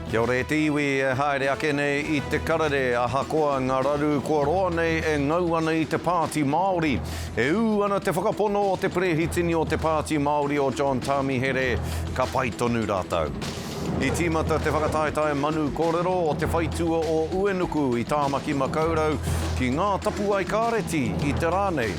Kia ora e te iwi e haere ake nei i te karere, ahakoa nga raru kua roa nei e ngau ana i te Pāti Māori. E ū ana te whakapono o te Perehitini o te Pāti Māori o John Tamihere, ka pai tonu rātou. I tīmata te whakataetae manu kōrero o te whaitua o Uenuku i Tāmaki Makaurau ki Ngā Tapuwae Kāreti i te rā nei.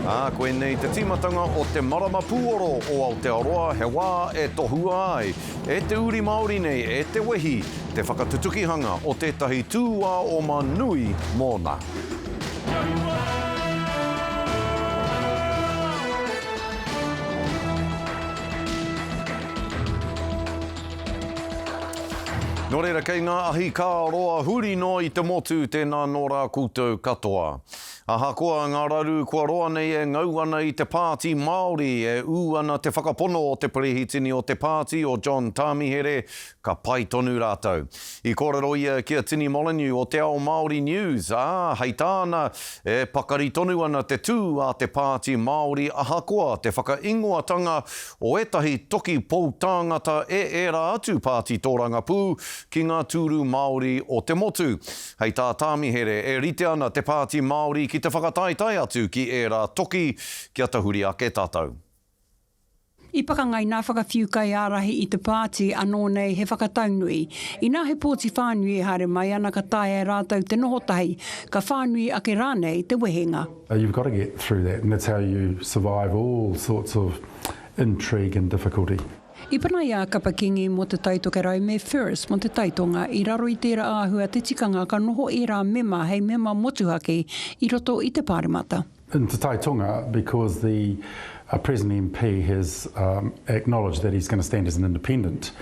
Ā, koinei te tīmatanga o te marama pūoro o Aotearoa, he wā e tohua ai e te uri Māori nei, e te wehi, te whakatutukihanga o tētahi tūāoma nui mōna. Nō reira, kei ngā ahi kā roa huri noa i te motu, tēnā nō rā koutou katoa. Ahakoa ngā raru kua roa nei e ngau ana i te Pāti Māori, e ū ana te whakapono o te Perehitini o te pāti, o John Tamihere, ka pai tonu rātou. I kōrero ia ki a Tini Molyneux o Te Ao Māori News, ā, hei tāna, e pakari tonu ana te tū a te Pāti Māori ahakoa te whakaingoatanga o ētahi toki poutāngata e ērā atu pāti tōrangapū ki ngā tūru Māori o te motu. Hei tā Tāmihere, e rite ana te Pāti Māori ki te whakataetae atu ki ērā toki kia tahuri ake tātou. I pakanga inā whakawhiu kaiārahi i te pāti, anō nei he whakatau nui. Inā he pōti whānui e haere mai ana ka taea e rātou te noho tahi, ka whānui ake rānei te wehenga. You've got to get through that and that's how you survive all sorts of intrigue and difficulty. I panaia a Kapa Kingi mō Te Tai Tokerau me Ferris mō Te Tai Tonga i raro i tērā āhua te tikanga ka noho ērā mema hei mema motuhake i roto i te Pāremata. In Te Tai Tonga because the present MP has acknowledged that he's going to stand as an independent,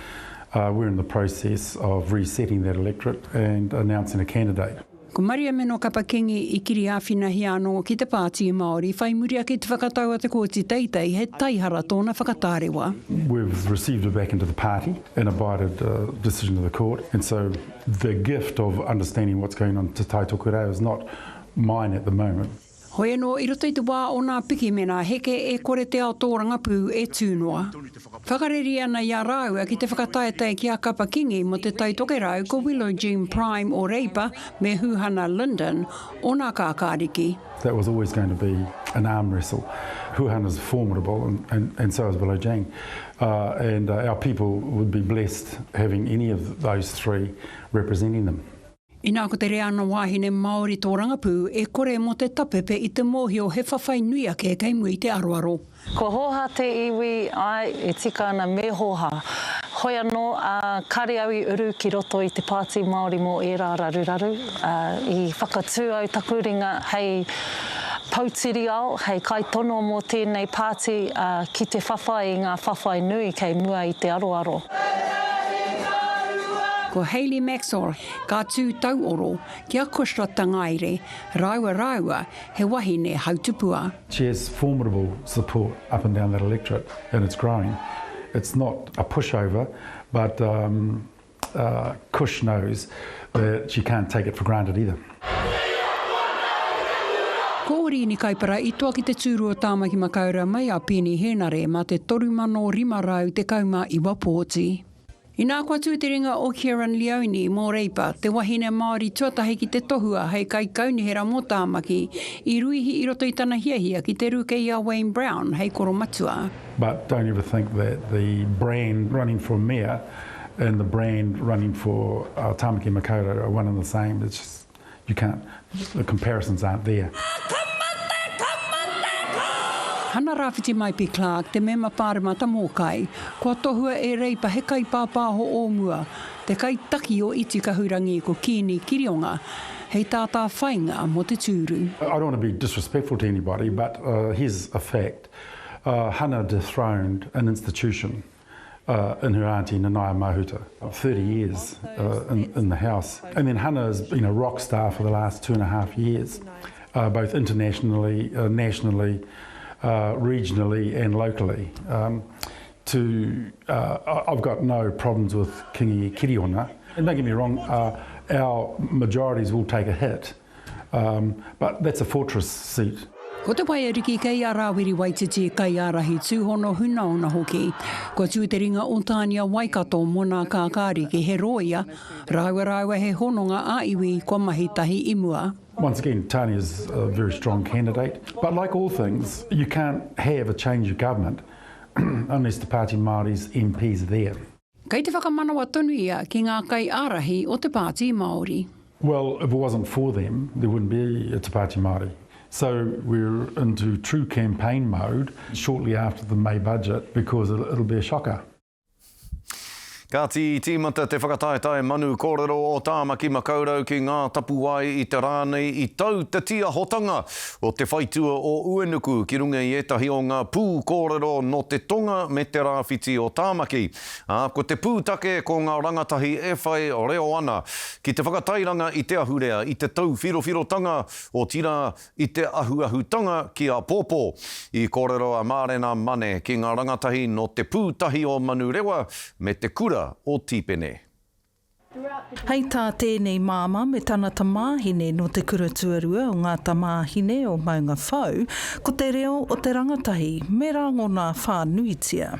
we're in the process of resetting that electorate and announcing a candidate. Ko Maria Meno Kapa Kingi i kiri āwhinahia anō ki te Pāti Māori whai muri ake i te whakatau a te Kōti Teitei he taihara tōna whakatārewa. We've received her back into the party and abided the decision of the court and so the gift of understanding what's going on Te Tai Tokerau is not mine at the moment. Hoi anō, i roto i te wā o nā piki me nā heke, e kore te ao tōrangapū e tū noa. Whakareri ana i a rāua ki te whakataetae ki a Kapa Kingi mō Te Tai Tokerau ko Willow Jean Prime o Reipa me Huhana Lyndon o Nā Kākāriki. That was always going to be an arm wrestle. Huhana's formidable and, and, and so is Willow Jean. Uh, and uh, our people would be blessed having any of those three representing them. Inā ko te reanga wāhine Māori tōrangapū e kore mō te tapepe i te mōhio he whawhai nui ake kei mua i te aroaro. Kua hōhā te iwi, āe, e tika ana me hōhā. Hoi anō, ā, kāre au i uru ki roto i te Pāti Māori mō ērā raruraru. Ā, i whakatū au taku ringa hei poutiri ao, hei kaitono mō tēnei pāti, ā, ki te whawhai i ngā whawhai nui kei mua i te aroaro. Ko Hayley Maxwell Ka tū tauoro ki a Cushla Tangaere rāua rāua he wahine hautupua. She has formidable support up and down that electorate and it's growing. It's not a pushover but Cush knows that she can't take it for granted either. Ko Oriini Kaipara i toa ki te tūru o Tāmaki Makaurau mai a Peeni Hēnare mā te 3,519 pōti. Inā kua tū te ringa o Kerrin Leoni mō Reipa, te wahine Māori tuatahi ki te tohua hei kaikaunihera mō Tāmaki, i ruihi i roto i tana hiahia ki te ruke i a Wayne Brown hei koromatua. But don't ever think that the brand running for mayor and the brand running for Tāmaki Makaurau are one and the same. It's just, you can't, the comparisons aren't there. Ka mate, ka mate, ka! Hana Rawhiti Maipi Clarke, te mema pāremata mōkai, kua tohua e Reipa he kaipāpāho o mua, te kaitaki o Iti Kahurangi ko Kīni Kirionga, hei tātāwhainga mō te tūru. I don't want to be disrespectful to anybody but here's a fact, Hana dethroned an institution. in her auntie Nanaia Mahuta, 30 years in, in the house. And then Hana has been a rock star for the last 2.5 years, both internationally, nationally, regionally and locally. To, I've got no problems with Kingi Kiriona. And don't get me wrong, our majorities will take a hit, um, but that's a fortress seat. Ko te waiariki kei a Rāwiri Waititi, kaiārahi tūhono hunaona hoki. Kua tū te ringa o Tānia Waikato mō nā Kākāriki he rōia, rāua rāua he hononga ā-iwi kua mahi tahi i mua. Once again, Tania is a very strong candidate, but like all things, you can't have a change of government unless the Pāti Māori's MPs are there. Kei te whakamanawa tonu ia ki ngā kaiārahi o te Pāti Māori. Well, if it wasn't for them, there wouldn't be a Te Pāti Māori. So we're into true campaign mode shortly after the May budget because it'll be a shocker. Kāti i tīmata te whakataetae manu kōrero o Tāmaki Makaurau ki Ngā Tapuwae i te rā nei i tau te tīahotanga o te whaitua o Uenuku ki runga i ētahi o ngā pū kōrero nō te tonga me te rāwhiti o Tāmaki. Ā, ko te pūtake ko ngā rangatahi e whai reo ana ki te whakatairanga i te ahurea, i te tauwhirowhirotanga, otirā, i te ahuahutanga ki āpōpō. I kōrero a Mārena Mane ki ngā rangatahi nō te pūtahi o Manurewa me te kura o Tīpene. Hei tā tēnei māmā me tana tamāhine nō te kura tuarua o ngā tamāhine o Maungawhau, ko te reo o te rangatahi me rangona whānuitia.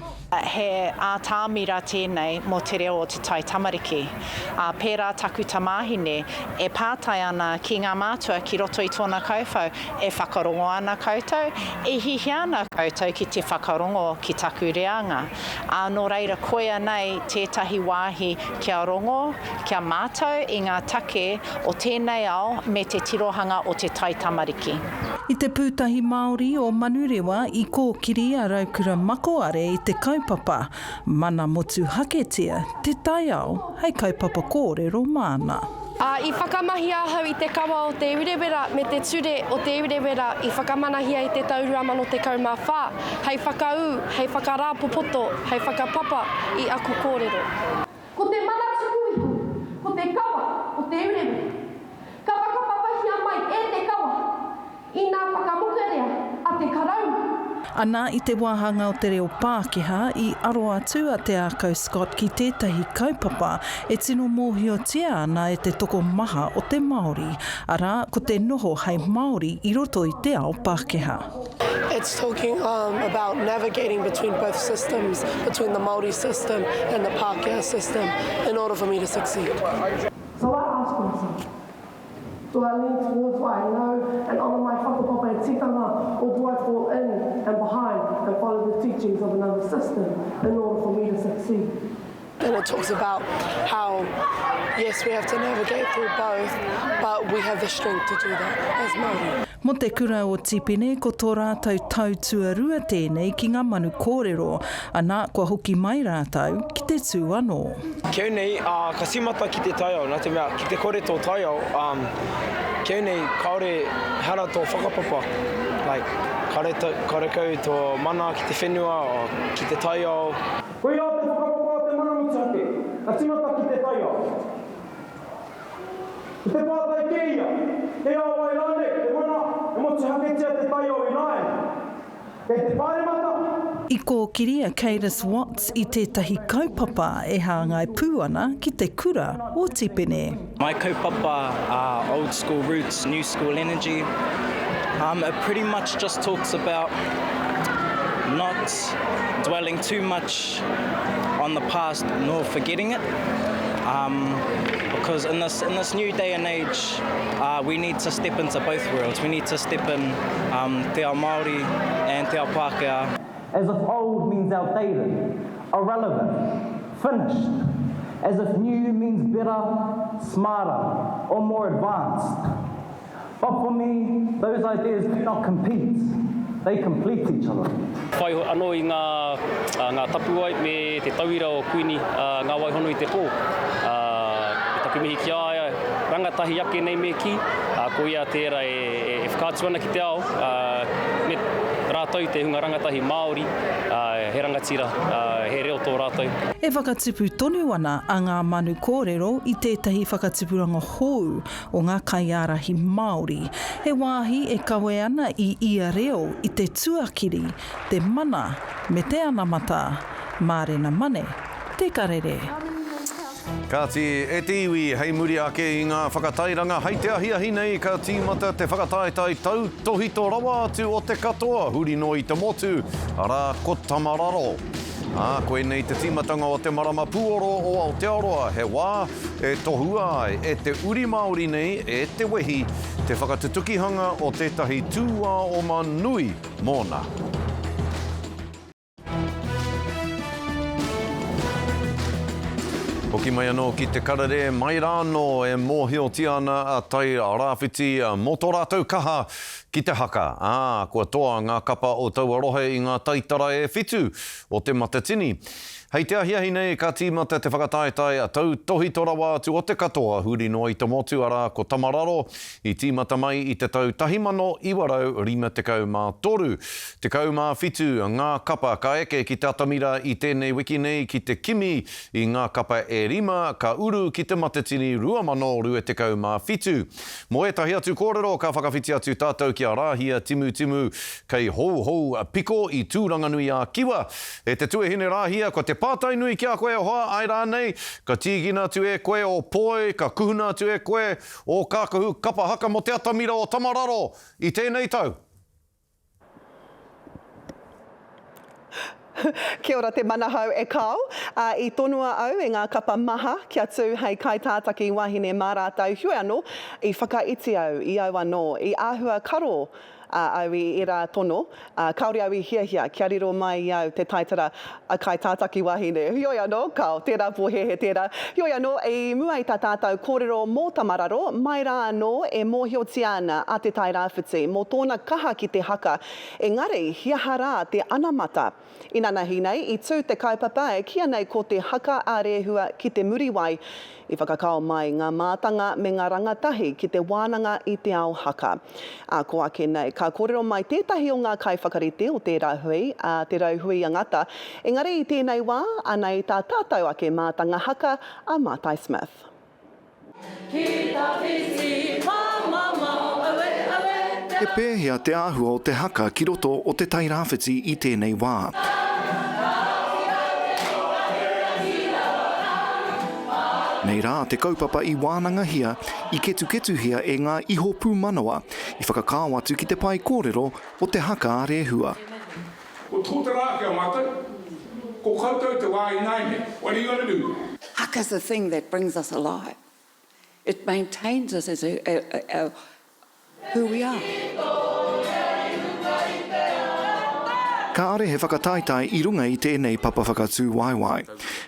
He ātamira tēnei mō te reo o te tai tamariki. Ā, pērā taku tamāhine e pātai ana ki ngā mātua ki roto i tōna kauwhau, E whakarongo ana koutou? E hihia ana koutou ki te whakarongo ki taku reanga? Ā, nō reira koia nei tētahi wāhi kia rongo, kia mātau i ngā take o tēnei ao me te tirohanga o te taitamariki. I te Pūtahi Māori o Manurewa i kōkiri a Raukura Makoare i te kaupapa Mana Motuhaketia te Taiao hei kaupapa kōrero māna. Ā, i whakamahi ahau i te kawa o Te Urewera me te ture o Te Urewera i whakamanahia i te tau 2014, hei whakaū, hei whakarāpopoto, hei whakapapa i aku kōrero. Ko te mana tuku iho, ko te kawa o Te Urewera. Ka whakapapahia mai e te kawa Inā whakamokerea a te Karauna. Ana i te wāhanga o te reo Pākehā i aro atu a Te Ākau Scott ki tētahi kaupapa e tino mōhiotia ana e te tokomaha o te Māori, arā, ko te noho hei Māori i roto i te ao Pākehā. It's talking about navigating between both systems, between the Māori system and the Pākehā system in order for me to succeed. So I ask myself, Do I lean towards what I know and honour my whakapapa and tikanga, or do I fall in and behind and follow the teachings of another system in order for me to succeed? And it talks about how, yes, we have to navigate through both, but we have the strength to do that as Māori. Mō te kura o Tipene, ko tō rātou tau tuarua tēnei ki ngā manu kōrero, ana, kua hoki mai rātou ki te tū anō. Ki au nei, ā, ka tīmata ki te taiao, nā te mea, ki te kore tō taiao, ā, ki au nei, kāore, ehara tō whakapapa, like, kāore tau, karekau tō mana ki te whenua, ki te taiao. Koia te whakapapa o te mana motuhake, ka tīmata ki te taiao. Ko te pātai kē ia, kei a wai rānei te mana e motuhaketia te taiao ināianei? Kei te Pāremata? I kōkiri a Cadis Watts i tētahi kaupapa e hāngai pū ana ki te kura o Tipene. My kaupapa are old school roots, new school energy. Um, it pretty much just talks about not dwelling too much on the past nor forgetting it. Um, because in this, in this new day and age, uh, we need to step into both worlds. We need to step in um, te ao Māori and te ao Pākehā. As if old means outdated, irrelevant, finished. As if new means better, smarter, or more advanced. But for me, those ideas do not compete, they complete each other. Whai anō i ngā, ngā tapuwae me te tauira o Kuini Ngā Waihono i te Pō. Me taku mihi ki a ia, rangatahi ake nei me kī, ko ia tērā e whakaatu ana ki te ao, me rātou te hunga rangatahi Māori, he rangatira, he reo tō rātou. E whakatupu tonu ana a Ngā Manu Kōrero i tētahi whakatupuranga hou o ngā kaiārahi Māori, he wāhi e kawe ana i ia reo i te tuakiri, te mana me te anamata. Mārena Mane, Te Karere. Kāti, e te iwi, hei muri ake i ngā whakatairanga hei te ahiahi nei ka tīmata te whakataetae tautōhito rawa atu o te katoa huri noa i te motu, arā, ko Tamararo. Ā, koinei te tīmatanga o te marama puoro o Aotearoa, he wā e tohua ai e te uri Māori nei, e te wehi, te whakatutukihanga o tētahi tūāoma nui mōna. Hoki mai anō ki te karere, mai rā anō e mōhiotia ana a Tai Rāwhiti mō tō rātou kaha ki te haka, ā, kua toa ngā kapa o taua rohe i ngā taitara e whitu o Te Matatini. Hei te ahiahi nei ka tīmata te whakataetae a tautōhito rawa atu o te katoa huri noa i te motu, arā, ko Tamararo, i tīmata mai i te tau 1953. 17 ngā kapa ka eke ki te atamira i tēnei wiki nei ki te kimi i ngā kapa e rima ka uru ki te Matatini 2027. Mō ētahi atu kōrero ka whakawhiti atu tātou ki a Rāhia Timutimu kei Houhou Piko i Tūranganui-ā-Kiwa. E te tuahine Rāhia, ko te pātai nui ki a koe e hoa, āe rānei, ka tīkina atu e koe ō poi, ka kuhuna atu e koe ō kākahu kapa haka mō te atamira o Tamararo i tēnei tau? Kia ora te manahau e kao. Ā, i tonoa au e ngā kapa maha kia tū hei kaitātaki wahine mā rātou, heoi anō, i whakaiti au i au anō, i āhua karo au i ērā tono, ā, kāore au i hiahia kia riro mai i au te taitara a kaitātaki wahine. Heoi anō, kao, tērā pōhēhē tērā. Heoi anō, i mua i tā tātou kōrero mō Tamararo, mai rā anō e mōhiotia ana a Te Tairāwhiti mō tōna kaha ki te haka, Engari, he aha rā te anamata? Inanahi nei, i tū te kaupapa e kīia nei ko te Haka a Rēhua ki Te Muriwai. I whakakao mai ngā mātanga me ngā rangatahi ki te wānanga i te ao haka. Ā kō ake nei, ka kōrero mai tētahi o ngā kaiwhakarite o tērā hui, a Te Rauhuia Ngata. Engari i tēnei wā, anei tā tātou ake mātanga haka a Mātai Smith. Ki tawhiti pāmamao, aue, aue, te. He pēhea te āhua o te haka ki roto o Te Tairāwhiti i tēnei wā? Nei rā te kaupapa i wānangahia, i ketuketuhia e ngā iho pūmanawa i whakakao atu ki te pae kōrero o te haka a Rēhua. Ko tōtara ake a mātou, ko koutou te wā ināianei, what are you gonna do? Haka's the thing that brings us alive. It maintains us as a, a, a, who we are. Kāore he whakataetae i runga i tēnei papa whakatū waewae.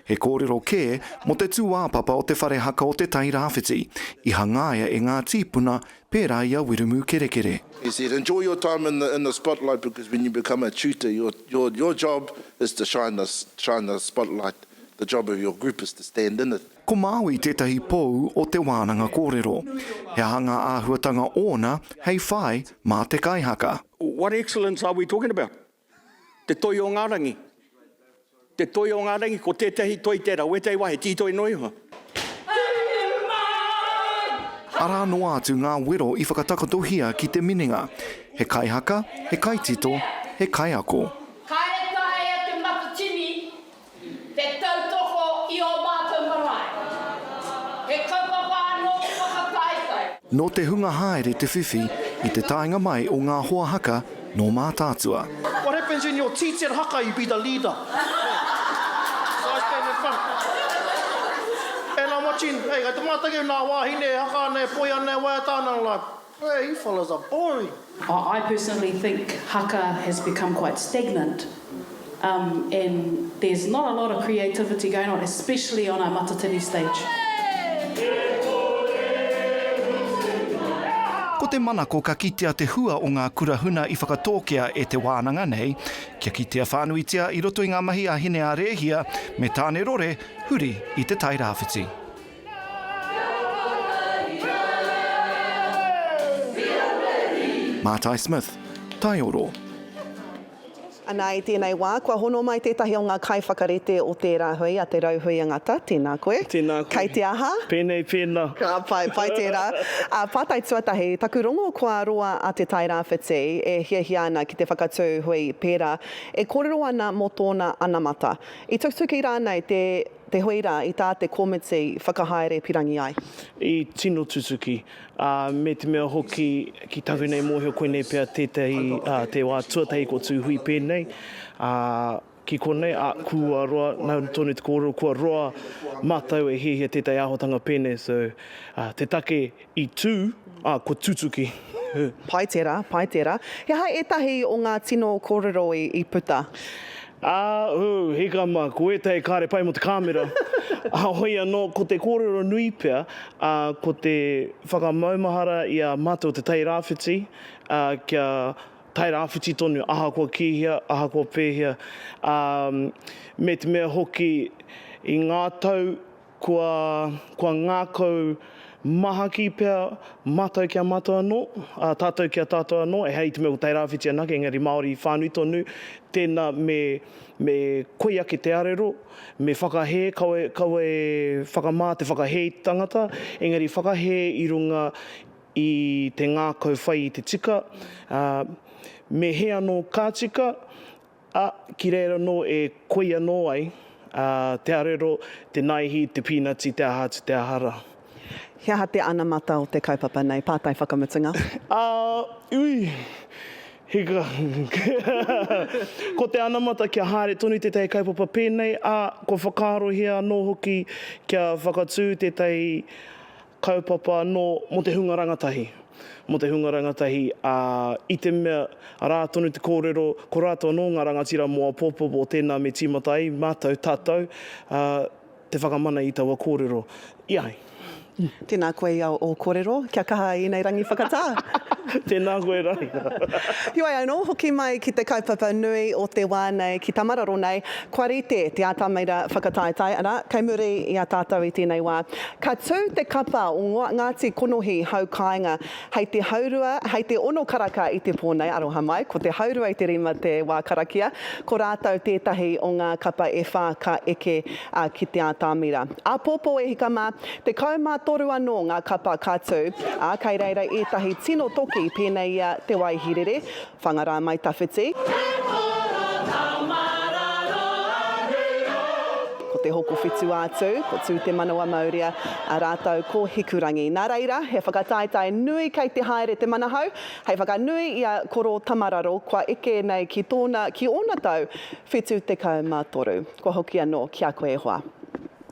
He kōrero kē mō te tūāpapa o te whare haka o Te Tai Rāwhiti, i hangaia e ngā tīpuna pērā i a Wiremu Kerekere. He said, enjoy your time in the, in the spotlight because when you become a tutor, your, your, your job is to shine the, shine the spotlight. The job of your group is to stand in it. Ko Māui tētahi pou o te wānanga kōrero. He aha ngā āhuatanga ōna hei whai mā te kaihaka? What excellence are we talking about? Te toi o ngā rangi. Te toi o ngā rangi, ko tētahi toi tērā, wētahi wā he tītoi noa iho. Arā noa atu ngā wero i whakatakotohia ki te minenga. He kaihaka, he kaitito, he kaiako. Kāre taea te Matatini Te tautoko i ō mātou marae. He kaupapa anō te whakataetae. Nō te hunga haere te whiwhi i te taenga mai o ngā hoa haka nō Mātaatua. What happens when you're teaching haka, you be the leader. So I stand in front. And I'm watching, hey, kei te mātaki au nā wāhine e haka ana, e poi ana, e waiata ana, I'm like, hey, you fellas are boring. I personally think haka has become quite stagnant um, and there's not a lot of creativity going on, especially on our Matatini stage. Ko te manako ka kitea te hua o ngā kura huna i whakatōkia e te wānanga nei, kia kitea whānuitia i roto i ngā mahi a Hine-ā-Rēhia me Tāne-rore huri i Te Tairāwhiti. Mātai Smith, Taioro. Anā, i tēnei wā, kua hono mai tētahi o ngā kaiwhakarite o tērā hui, a Te Rauhuia Ngata. Tēnā koe. Tēnā koe. Kei te aha? Pēnei, pēnā. Ka pai, pai tērā. Ā, pātai tuatahi, taku rongo kua roa a Te Tairāwhiti e hiahia ana ki te whakatū hui pērā, e kōrero ana mō tōna anamata. I tukituki rānei te. te hui rā i tā te komiti whakahaere pirangi ai? I tino tutuki, ā, me te mea hoki ki taku nei mōhio koinei pea tētahi, ā, te wā tuatahi kua tū hui pēnei, ā, ki konei, ā, kua roa, nāu tonu te kōrero, kua roa mātou e hiahia tētahi āhuatanga pēnei, so, ā, te take i tū, ā, kua tutuki. Pai tērā, pai tērā. He aha ētahi o ngā tino kōrero i puta? Ā, ū, hika mā, ko ētahi kāre pai mō te kāmera. Ā, hoi anō, ko te kōrero nui pea, ā, ko te whakamaumahara i a mātou o Te Tai Rāwhiti, ā, kia Tai Rāwhiti tonu, ahakoa ki hea, ahakoa pēhea. Ā, me te mea hoki, i ngā tau kua, kua ngākau mahaki pea mātou ki a mātou anō, ā, tātou ki a tātou anō, ehara i te mea ko Tai Rāwhiti anake, engari Māori whānui tonu, tēnā me, me koi ake te arero, me whakahē, kaua, kaua e whakamā te whakahē i te tangata, engari whakahē i runga i te ngākau whai i te tika, ā, me he anō ka tika, ā, ki reira anō e koi anō ai, ā, te arero, te naihi, te pīnati, te aha atu, te aha rā. He aha te anamata o te kaupapa nei? Pātai whakamutunga. Ā, ui, hika. Ko te anamata kia haere tonu tētahi kaupapa pēnei, ā, kua whakaarohia anō hoki kia whakatū tētahi Kaupapa anō mō te hunga rangatahi, mō te hunga rangatahi, ā, i te mea, arā tonu te kōrero, ko rātou anō ngā rangatira mō āpōpō o tēnā me tīmata ai mātou, tātou, ā, te whakamana i taua kōrero. I ai. Tēnā koe i ō kōrero, kia kaha i ēnei rangi whakatā. Tēnā koe Raina. Heoi anō, hoki mai ki te kaupapa nui o te wā nei, ki Tamararo nei, kua rite te atamira whakataetae, arā, kei muri i a tātou i tēnei wā. Ka tū te kapa o Ngāti Konohi hau kāinga hei te haurua, hei te ono karaka i te pō nei, aroha mai, ko te haurua i te rima te wā karakia, ko rātou tētahi o ngā kapa e whā ka eke ki te ātamira. Āpōpō e hika mā, 13 anō ngā kapa ka tū, ā, kei reira ētahi tino toki pēnei i a Te Waihirere, Whangarā mai tawhiti. Ko Te Hokowhitu a Tū, ko Tū Te Manawa Maurea, a rātou ko Hikurangi. Nā reira, he whakataetae nui kei te haere te manahau, hei whakanui i a Koro Tamararo kua eke nei ki tōna, ki ōna tau 73. Kua hoki anō ki a koe e hoa.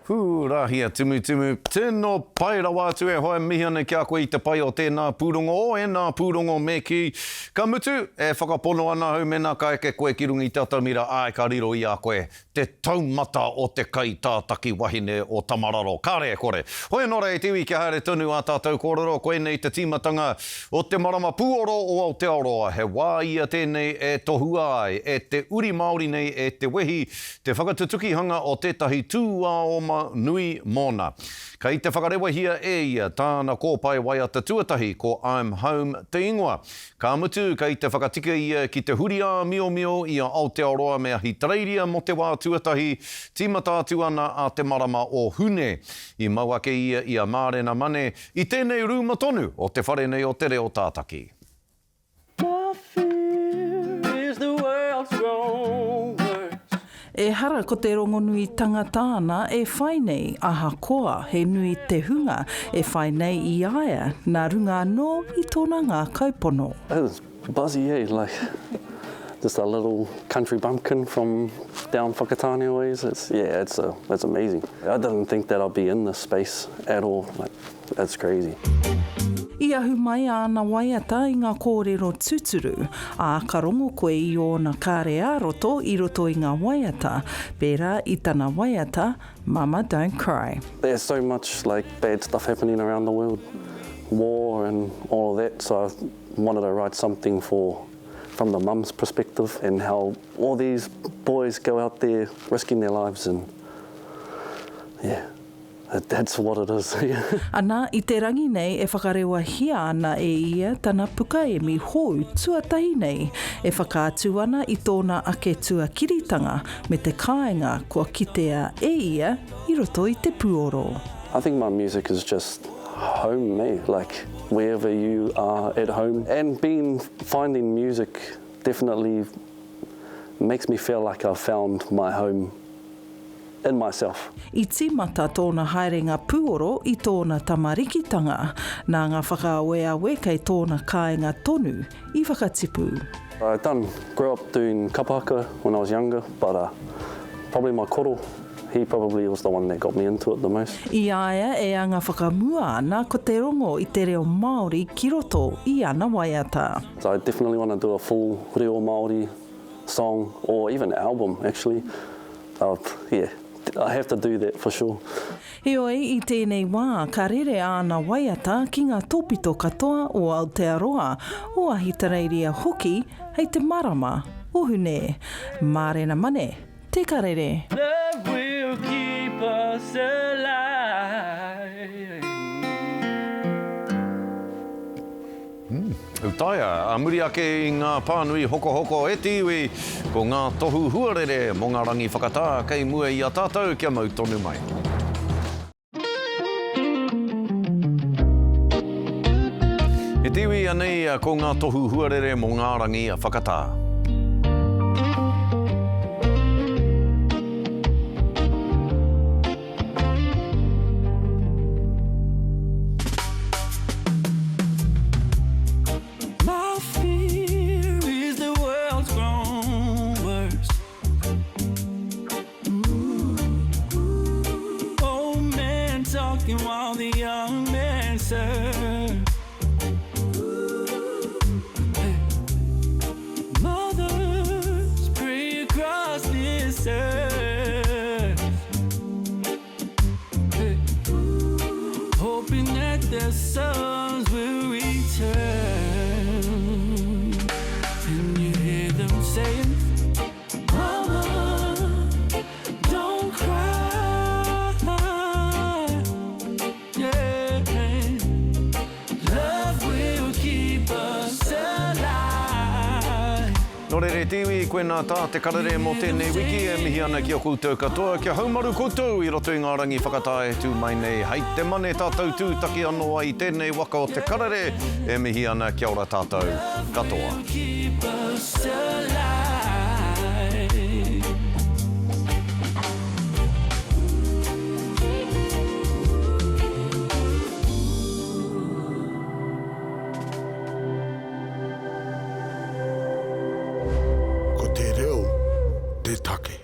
Hūrahia Timutimu, tino pai rawa atu e hoa e mihi ana ki a koe i te pai o tēnā pūrongo, o ēnā pūrongo me kī. Ka mutu, e whakapono ana ahau mēnā ka eke koe ki runga i te atamira, āe ka riro i a koe te taumata o te kaitātaki wahine o Tamararo. Kāre e kore. Hoi anō rā e te iwi kia haere tonu ā tātou kōrero, koinei te tīmatanga o te marama pūoro o Aotearoa, he wā ia tēnei e tohua ai e te uri Māori nei e te wehi Te whakatutukihanga o tētahi tūāoma nui mōna. Kei te whakarewahia e ia tāna kōpae waiata tuatahi ko I'm Home te ingoa. Ka mutu, kei te whakatika ia ki te huri āmiomio i a Aotearoa me Ahitereiria mō te wā tuatahi, tīmata atu ana a te marama o Hune. I mau ake ia i a Mārena Mane i tēnei rūma tonu o te whare nei o Te Reo Tātaki. My fear is the world's grown worse. Ehara ko te rongonui tangata ana e whai nei, ahakoa he nui te hunga e whai nei i a ia nā runga anō i tōna ngākau pono. It was buzzy eh, like just a little country bumpkin from down Whakatane ways, it's yeah it's it's amazing. I didn't think that I'd be in this space at all, like That's crazy. I ahu mai āna waiata i ngā kōrero tūturu, ā, ka rongo koe i ōna kare ā-roto i roto i ngā waiata, pērā i tana waiata Mama Don't Cry. There's so much like bad stuff happening around the world, war and all of that, so I wanted to write something for from the mum's perspective and how all these boys go out there risking their lives and yeah. That's what it is. Ana, i te rangi nei e whakarewahia ana e ia tana pukaemi hou tuatahi nei, e whakaatu ana i tōna ake tuakiritanga me te kāinga kua kitea e ia i roto i te puoro. I think my music is just home eh, like wherever you are at home and being finding music definitely makes me feel like I've found my home. in myself. I tīmata tōna haerenga pūoro i tōna tamarikitanga, nā ngā whakaaweawe kei tōna kāinga tonu i whakatipu. I done grow up doing kapa haka when I was younger but uh probably my koro he probably was the one that got me into it the most. I a ia e anga whakamua ana ko te rongo i te reo Māori ki roto i ana waiata. So I definitely want to do a full reo Māori song or even album actually. Uh, yeah, I have to do that for sure. Heoi, i tēnei wā, ka rere āna waiata ki ngā tōpito katoa o Aotearoa, o Ahitereiria hoki hei te marama o Hune. Mārena Mane, Te Karere. Love will keep us alive. Utaia, ā muri ake i ngā pānui hokohoko e te iwi, ko ngā tohu huarere mō ngā rangi whakatā kei mua i a tātou kia mau tonu mai. E te iwi, anei ko ngā tohu huarere mō ngā rangi whakatā. My fear is the world's grown worse. Old men talking while the young men serve. Mothers pray across this earth. Hey. Hoping that their sons will return. And you hear them saying, Mama, don't cry. Yeah. Love will keep us alive. Nō reira e te iwi, koinā tā te karere mō tēnei wiki e mihi ana ki a koutou katoa, kia haumaru koutou i roto i ngā rangi whakatā e tū mai nei. Hei te mane tātou tūtaki anō ai i tēnei waka o te karere e mihi ana kia ora tātou katoa. Love will keep us alive. Ko te reo te take.